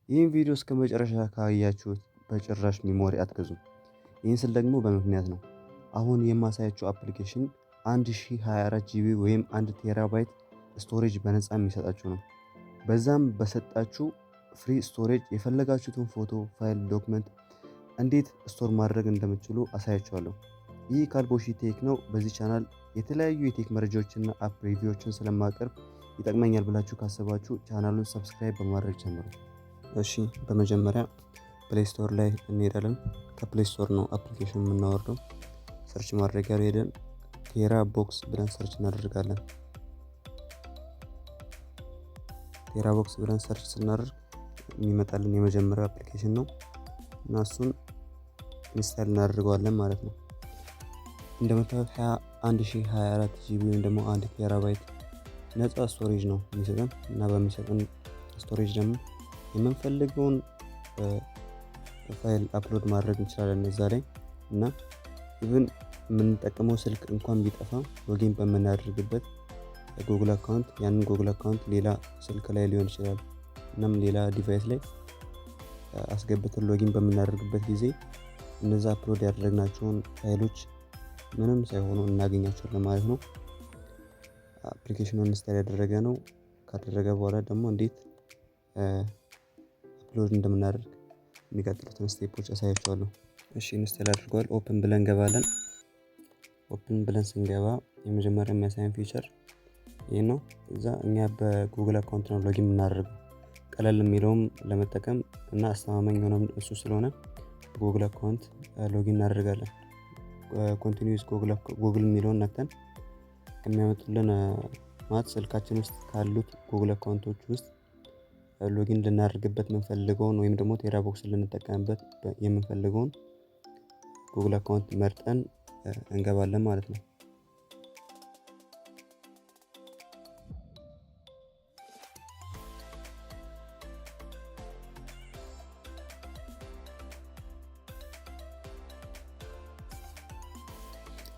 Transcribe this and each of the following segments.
ይህን ቪዲዮ እስከ መጨረሻ ካያችሁት በጭራሽ memory አትገዙም። ይህን ስል ደግሞ በምክንያት ነው። አሁን የማሳያችሁ application 1024 GB ወይም 1 terabyte storage በነፃ የሚሰጣችሁ ነው። በዛም በሰጣችሁ free storage የፈለጋችሁትን ፎቶ፣ file፣ document እንዴት store ማድረግ እንደምትችሉ አሳያችኋለሁ። ይህ ካልቦሺ ቴክ ነው። በዚህ ቻናል የተለያዩ የ tech መረጃዎችና app review ዎችን ስለማቀርብ ይጠቅመኛል ብላችሁ ካሰባችሁ ቻናሉን subscribe በማድረግ ጀምሩ። እሺ፣ በመጀመሪያ Play Store ላይ እንሄዳለን። ከ Play Store ነው application የምናወርደው። Search ማድረጊያ ላይ ሄደን TeraBox ብለን search እናደርጋለን። TeraBox ብለን search ስናደርግ የሚመጣልን የመጀመሪያው application ነው እና እሱን install እናደርገዋለን ማለት ነው። እንደምታዩት 1024 GB ወይም ደግሞ 1 terabyte ነፃ storage ነው የሚሰጠን እና በሚሰጠን storage ደግሞ የምንፈልገውን file upload ማድረግ እንችላለን እዛ ላይ። እና even የምንጠቀመው ስልክ እንኳን ቢጠፋ login በምናደርግበት Google account ያንን Google account ሌላ ስልክ ላይ ሊሆን ይችላል፣ እናም ሌላ device ላይ አስገብተን login በምናደርግበት ጊዜ እነዛ upload ያደረግናቸውን ፋይሎች ምንም ሳይሆኑ እናገኛቸዋለን ማለት ነው። Application ኑን install ያደረገ ነው። ካደረገ በኋላ ደግሞ እንዴት upload እንደምናደርግ የሚቀጥሉትን step ኦች አሳያችኋለሁ። እሺ፣ install አድርጓል። Open ብለን እንገባለን። Open ብለን ስንገባ የመጀመሪያ የሚያሳየን feature ይህ ነው። እዛ እኛ በ Google account ነው login የምናደርገው። ቀለል የሚለውም ለመጠቀም እና አስተማማኝ የሆነም እሱ ስለሆነ Google account login እናደርጋለን። Continue with Google የሚለውን ነክተን ከሚያመጡልን ማለት ስልካችን ውስጥ ካሉት Google account ኦች ውስጥ login ልናደርግበት የምንፈልገውን ወይም ደግሞ TeraBox ልንጠቀምበት የምንፈልገውን Google account መርጠን እንገባለን ማለት ነው።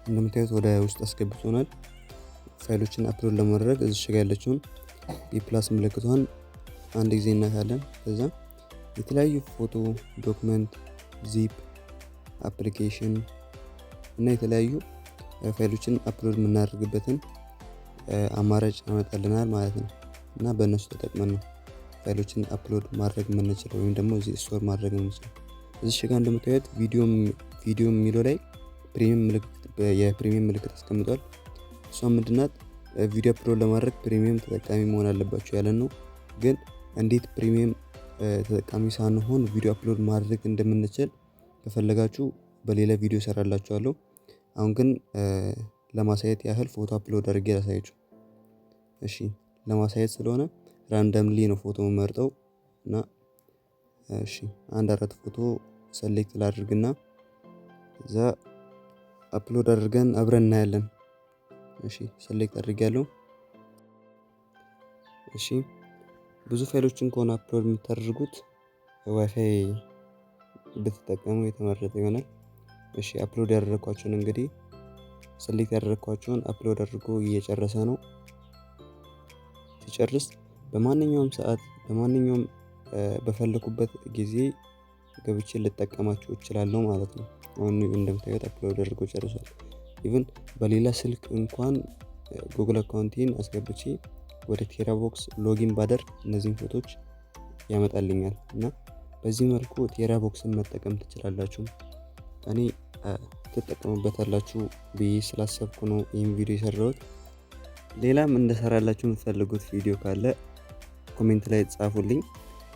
እንደምታዩት ወደ ውስጥ አስገብቶናል። ፋይሎችን upload ለማድረግ እዚች ጋር ያለችውን የ plus ምልክቷን አንድ ጊዜ እናካለን። ከዛ የተለያዩ ፎቶ፣ document፣ zip፣ application እና የተለያዩ ፋይሎችን upload የምናደርግበትን አማራጭ ያመጣልናል ማለት ነው። እና በእነሱ ተጠቅመን ነው ፋይሎችን upload ማድረግ የምንችለው ወይም ደግሞ እዚህ store ማድረግ የምንችለው። እዚች ጋር እንደምታዩት ቪዲዮ የሚለው ላይ premium ምልክት የ premium ምልክት አስቀምጧል። እሷ ምንድናት? ቪዲዮ upload ለማድረግ premium ተጠቃሚ መሆን አለባችሁ ያለን ነው። ግን እንዴት premium ተጠቃሚ ሳንሆን ቪዲዮ upload ማድረግ እንደምንችል ከፈለጋችሁ በሌላ ቪዲዮ እሰራላችኋለሁ። አሁን ግን ለማሳየት ያህል ፎቶ upload አድርጌ ላሳያችሁ። እሺ፣ ለማሳየት ስለሆነ randomly ነው ፎቶ የምመርጠው። እና እሺ፣ አንድ አራት ፎቶ select ላድርግና እዛ upload አድርገን አብረን እናያለን። እሺ፣ select አድርጌያለሁ። እሺ፣ ብዙ ፋይሎችን ከሆነ upload የምታደርጉት ዋይፋይ ብትጠቀሙ የተመረጠ ይሆናል። እሺ፣ upload ያደረኳቸውን እንግዲህ select ያደረኳቸውን upload አድርጎ እየጨረሰ ነው። ሲጨርስ በማንኛውም ሰዓት በማንኛውም በፈለኩበት ጊዜ ገብቼ ልጠቀማቸው እችላለሁ ማለት ነው። አሁን እንደምታዩት upload አድርጎ ጨርሷል። Even በሌላ ስልክ እንኳን Google account ኤን አስገብቼ ወደ TeraBox login ባደርግ እነዚህን ፎቶዎች ያመጣልኛል። እና በዚህ መልኩ TeraBox ን መጠቀም ትችላላችሁ። እኔ ትጠቀሙበታላችሁ ብዬ ስላሰብኩ ነው ይህን ቪዲዮ የሰራሁት። ሌላም እንደሰራላችሁ የምትፈልጉት ቪዲዮ ካለ comment ላይ ጻፉልኝ።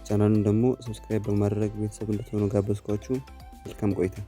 ቻናሉን ደግሞ subscribe በማድረግ ቤተሰብ እንድትሆኑ ጋበዝኳችሁ። መልካም ቆይታ።